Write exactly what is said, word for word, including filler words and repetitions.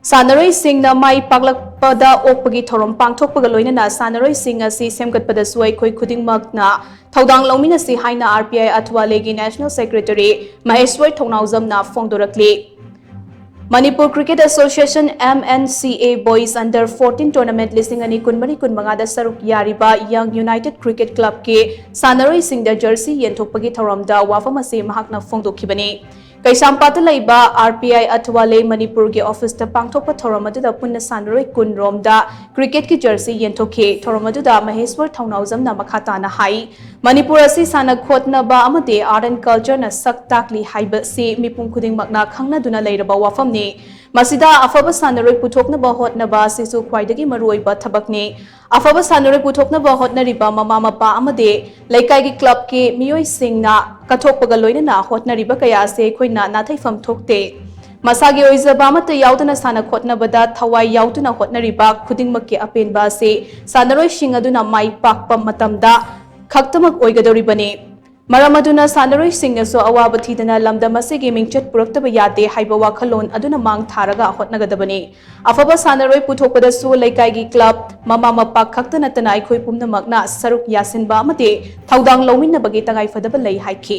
ꯁꯥꯟꯅꯔꯣꯏꯁꯤꯡꯅ ꯃꯥꯏ ꯄꯥꯛꯂꯛꯄꯗ ꯑꯣꯛꯄꯒꯤ ꯊꯧꯔꯝ ꯄꯥꯡꯊꯣꯛꯄꯒ ꯂꯣꯏꯅꯅ ꯁꯥꯟꯅꯔꯣꯏꯁꯤꯡ ꯑꯁꯤ ꯁꯦꯝꯒꯠꯄꯗꯁꯨ ꯑꯩꯈꯣꯏ ꯈꯨꯗꯤꯡꯃꯛꯅ ꯊꯧꯗꯥꯡ ꯂꯧꯃꯤꯟꯅꯁꯤ ꯍꯥꯏꯅ ꯑꯥꯔ ꯄꯤ ꯑꯥꯏ ꯑꯊꯋꯥꯂꯦꯒꯤ ꯅꯦꯁꯅꯦꯜ ꯁꯦꯀ꯭ꯔꯦꯇꯔꯤ ꯃꯍꯦꯁ꯭ꯋꯔ ꯊꯧꯅꯥꯎꯖꯝꯅ ꯐꯣꯡꯗꯣꯔꯛꯂꯤ꯫ Manipur cricket association, M N C A, boys under fourteen tournament ꯂꯤꯁꯤꯡ ꯑꯅꯤ ꯀꯨꯟꯃꯔꯤ ꯀꯨꯟꯃꯉꯥꯗ ꯁꯔꯨꯛ ꯌꯥꯔꯤꯕ ꯌꯪ ꯌꯨꯅꯥꯏꯇꯦꯗ ꯀ꯭ꯔꯤꯀꯦꯠ ꯀ꯭ꯂꯕꯀꯤ ꯁꯥꯟꯅꯔꯣꯏꯁꯤꯡꯗ ꯖꯔꯁꯤ ꯌꯦꯟꯊꯣꯛꯄꯒꯤ ꯊꯧꯔꯝꯗ ꯋꯥꯐꯝ ꯑꯁꯤ ꯃꯍꯥꯛꯅ ꯐꯣꯡꯗꯣꯛꯈꯤꯕꯅꯤ꯫ ꯀꯩꯁꯥꯝꯄꯥꯠꯇ ꯂꯩꯕ ꯑꯥꯔ ꯄꯤ ꯑꯥꯏ ꯑꯊꯋꯥꯂꯦ ꯃꯅꯤꯄꯨꯔꯒꯤ ꯑꯣꯐꯤꯁꯇ ꯄꯥꯡꯊꯣꯛꯄ ꯊꯧꯔꯝ ꯑꯗꯨꯗ ꯄꯨꯟꯅ ꯁꯥꯟꯅꯔꯣꯏ ꯀꯨꯟ ꯔꯣꯝꯗ ꯀ꯭ꯔꯤꯀꯦꯠꯀꯤ ꯖꯔꯁꯤ ꯌꯦꯟꯊꯣꯛꯈꯤ꯫ ꯊꯧꯔꯝ ꯑꯗꯨꯗ ꯃꯍꯦꯁ꯭ꯋꯔ ꯊꯧꯅꯥꯎꯖꯝꯅ ꯃꯈꯥ ꯇꯥꯅ ꯍꯥꯏ, ꯃꯅꯤꯄꯨꯔ ꯑꯁꯤ ꯁꯥꯟꯅ ꯈꯣꯠꯅꯕ ꯑꯃꯗꯤ ꯑꯥꯔꯠ ꯑꯦꯟ ꯀꯜꯆꯔꯅ ꯁꯛ ꯇꯥꯛꯂꯤ ꯍꯥꯏꯕꯁꯤ ꯃꯤꯄꯨꯝ ꯈꯨꯗꯤꯡꯃꯛꯅ ꯈꯪꯅꯗꯨꯅ ꯂꯩꯔꯕ ꯋꯥꯐꯝꯅꯤ꯫ ꯃꯁꯤꯗ ꯑꯐꯕ ꯁꯥꯟꯅꯔꯣꯏ ꯄꯨꯊꯣꯛꯅꯕ ꯍꯣꯠꯅꯕ ꯑꯁꯤꯁꯨ ꯈ꯭ꯋꯥꯏꯗꯒꯤ ꯃꯔꯨꯑꯣꯏꯕ ꯊꯕꯛꯅꯤ꯫ ꯑꯐꯕ ꯁꯥꯟꯅꯔꯣꯏ ꯄꯨꯊꯣꯛꯅꯕ ꯍꯣꯠꯅꯔꯤꯕ ꯃꯃꯥ ꯃꯄꯥ ꯑꯃꯗꯤ ꯂꯩꯀꯥꯏꯒꯤ ꯀ꯭ꯂꯕꯀꯤ ꯃꯤꯑꯣꯏꯁꯤꯡꯅ ꯀꯠꯊꯣꯛꯄꯒ ꯂꯣꯏꯅꯅ ꯍꯣꯠꯅꯔꯤꯕ ꯀꯌꯥ ꯑꯁꯤ ꯑꯩꯈꯣꯏꯅ ꯅꯥꯊꯩꯐꯝ ꯊꯣꯛꯇꯦ꯫ ꯃꯁꯥꯒꯤ ꯑꯣꯏꯖꯕ ꯑꯃꯠꯇ ꯌꯥꯎꯗꯅ ꯁꯥꯟꯅ ꯈꯣꯠꯅꯕꯗ ꯊꯋꯥꯏ ꯌꯥꯎꯗꯨꯅ ꯍꯣꯠꯅꯔꯤꯕ ꯈꯨꯗꯤꯡꯃꯛꯀꯤ ꯑꯄꯦꯟꯕ ꯑꯁꯤ ꯁꯥꯟꯅꯔꯣꯏꯁꯤꯡ ꯑꯗꯨꯅ ꯃꯥꯏ ꯄꯥꯛꯄ ꯃꯇꯝꯗ ꯈꯛꯇꯃꯛ ꯑꯣꯏꯒꯗꯧꯔꯤꯕꯅꯤ꯫ ꯃꯔꯝ ꯑꯗꯨꯅ ꯁꯥꯟꯅꯔꯣꯏꯁꯤꯡꯅꯁꯨ ꯑꯋꯥꯕ ꯊꯤꯗꯅ ꯂꯝꯗꯝ ꯑꯁꯤꯒꯤ ꯃꯤꯡꯆꯠ ꯄꯨꯔꯛꯇꯕ ꯌꯥꯗꯦ ꯍꯥꯏꯕ ꯋꯥꯈꯜꯂꯣꯟ ꯑꯗꯨꯅ ꯃꯥꯡ ꯊꯥꯔꯒ ꯍꯣꯠꯅꯒꯗꯕꯅꯤ꯫ ꯑꯐꯕ ꯁꯥꯟꯅꯔꯣꯏ ꯄꯨꯊꯣꯛꯄꯗꯁꯨ ꯂꯩꯀꯥꯏꯒꯤ ꯀ꯭ꯂꯕ, ꯃꯃꯥ ꯃꯄꯥ ꯈꯛꯇ ꯅꯠꯇꯅ ꯑꯩꯈꯣꯏ ꯄꯨꯝꯅꯃꯛꯅ ꯁꯔꯨꯛ ꯌꯥꯁꯤꯟꯕ ꯑꯃꯗꯤ ꯊꯧꯗꯥꯡ ꯂꯧꯃꯤꯟꯅꯕꯒꯤ ꯇꯉꯥꯏꯐꯗꯕ ꯂꯩ ꯍꯥꯏꯈꯤ꯫